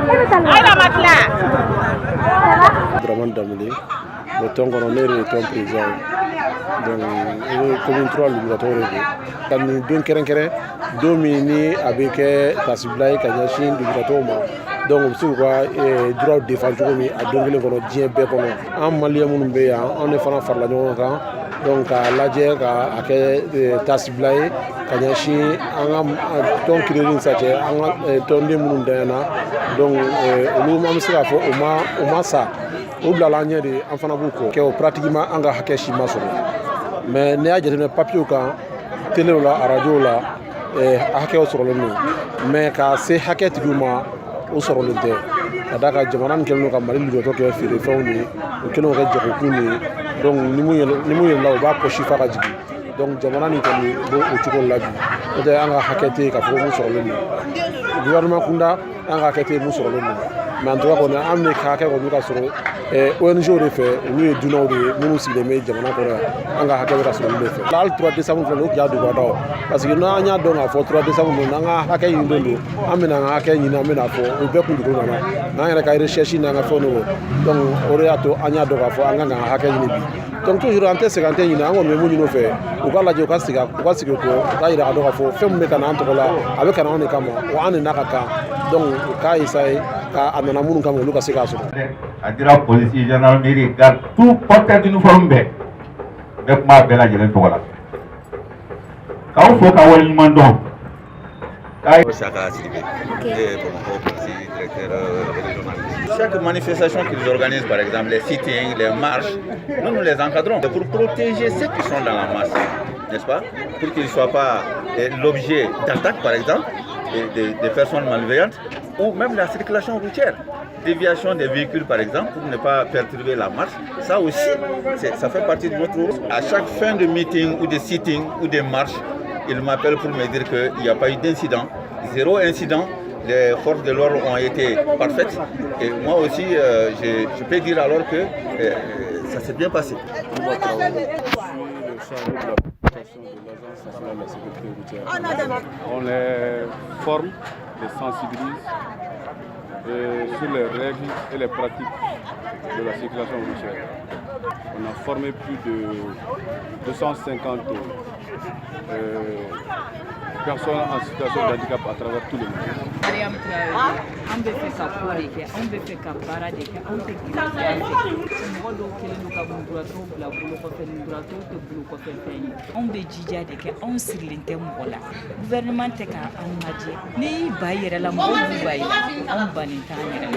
Ma tila. Dramane Dambélé, bon, tɔn kɔnɔ, ne yɛrɛ ye tɔn président ye. Donc commune 3 lujuratɔw de don. Ka nin don kɛrɛnkɛrɛn, don min ni a bɛ kɛ tasibila ye ka ɲɛsin lujuratɔw ma, donc u bɛ se k'u ka droit défend cogo min a don kelen kɔnɔ diɲɛ bɛɛ kɔnɔ. An Malien minnu bɛ yan, anw de fana farala ɲɔgɔn kan, donc k'a lajɛ ka a kɛ tasibila ye ka ɲɛsin an ka tɔn créer ni sisan cɛ, an ka tɔnden minnu dayana. Donc olu, an bɛ se k'a fɔ o ma sa, o bilala an ɲɛ de, an fana b'u kɔ kɛ. O pratiquement an ka hakɛ si ma sɔrɔ, mais n'i y'a jateminɛ papiyew kan, telew la, arajow la, hakɛw sɔrɔlen don, mais ka se hakɛ tigiw ma, o sɔrɔlen tɛ, ka d'a kan jamana nin kɛlen don ka Mali lujuratɔ kɛ feerefɛnw de ye, o kɛlen kɛ jagokun de ye. Donc ni mun yɛlɛla, u b'a kɔsi f'a ka jigin. Donc jamana nin kɔni b'o o cogo la bi. N'o tɛ, an ka hakɛ tɛ yen k'a fɔ ko mun sɔrɔlen don gouvernement kunda, an ka hakɛ tɛ yen mun sɔrɔlen don. Mais en tout cas kɔni, an bɛ hakɛ kɔni ka sɔrɔ ONG de fɛ. Olu ye dunanw de ye minnu sigilen bɛ jamana kɔnɔ yan. An ka hakɛ bɛ ka sɔrɔ olu de fɛ. Hali 3 décembre filɛ nin ye, o tun y'a duguba o, parce que n'an y'a dɔn k'a fɔ 3 décembre don, n'an ka hakɛ ɲinilen don, an bɛna an ka hakɛ ɲini, an bɛna fɔ o bɛɛ kun dugu nana n'an yɛrɛ ka recherche n'an ka fɛnw de. Donc o de y'a to an y'a dɔn k'a fɔ an kan k'an ka hakɛ ɲini bi. Donc toujours an tɛ segin, an tɛ ɲinɛ. An kɔni bɛ mun ɲini u fɛ, u ka lajɛ, u ka sigi o kɔ, u k'a yira k'a dɔn k'a fɔ fɛn min bɛ ka na an tɔgɔ la, a bɛ ka na anw de kama wa, an de n'a ka kan. Donc u k'a essayer ka a nana minnu kama, olu ka se k'a sɔrɔ. A dira polisi, gendarmerie, garde, tout porteur d'uniforme bɛɛ bɛɛ, kuma bɛɛ lajɛlen tɔgɔ la, k'aw fo ka waleɲuman dɔn. Chaka Sidibé, et Bamako polisi directeur régional. Chaque manifestation qu'ils organisent, par exemple les sit-ins, les marches, nous, nous les encadrons pour protéger ceux qui sont dans la masse, n'est-ce pas? Pour qu'ils ne soient pas l'objet d'attaques, par exemple, et des personnes malveillantes, ou même la circulation routière. Déviation des véhicules, par exemple, pour ne pas perturber la marche. Ça aussi, ça fait partie de notre rôle. À chaque fin de meeting ou de sit-in ou de marche, il m'appelle pour me dire qu'il n'y a pas eu d'incident, zéro incident. Les forces de l'ordre ont été parfaites. Et moi aussi, je peux dire alors que ça s'est bien passé. Je suis le chargé de la communication de l'Agence nationale de la sécurité routière. On les forme, les sensibilise sur les règles et les pratiques de la circulation routière. On a formé plus de 250 personnes en situation de handicap à travers tout le monde. Mariam Traoré, an bɛ fɛ ka ko de kɛ, anw bɛ fɛ ka baara de kɛ, anw tɛ giriya fɛ. Mɔgɔ dɔw kɛlen don ka lujuratɔw bila bolo kɔfɛ, lujuratɔw tɛ bolo kɔfɛ fɛn ye. Anw bɛ jija de kɛ, anw sirilen tɛ mɔgɔ la, gouvernement tɛ ka anw lajɛ. N'i y'i ba i yɛrɛ la, mɔgɔw b'u ba i la. Anw bannen t'an yɛrɛ la.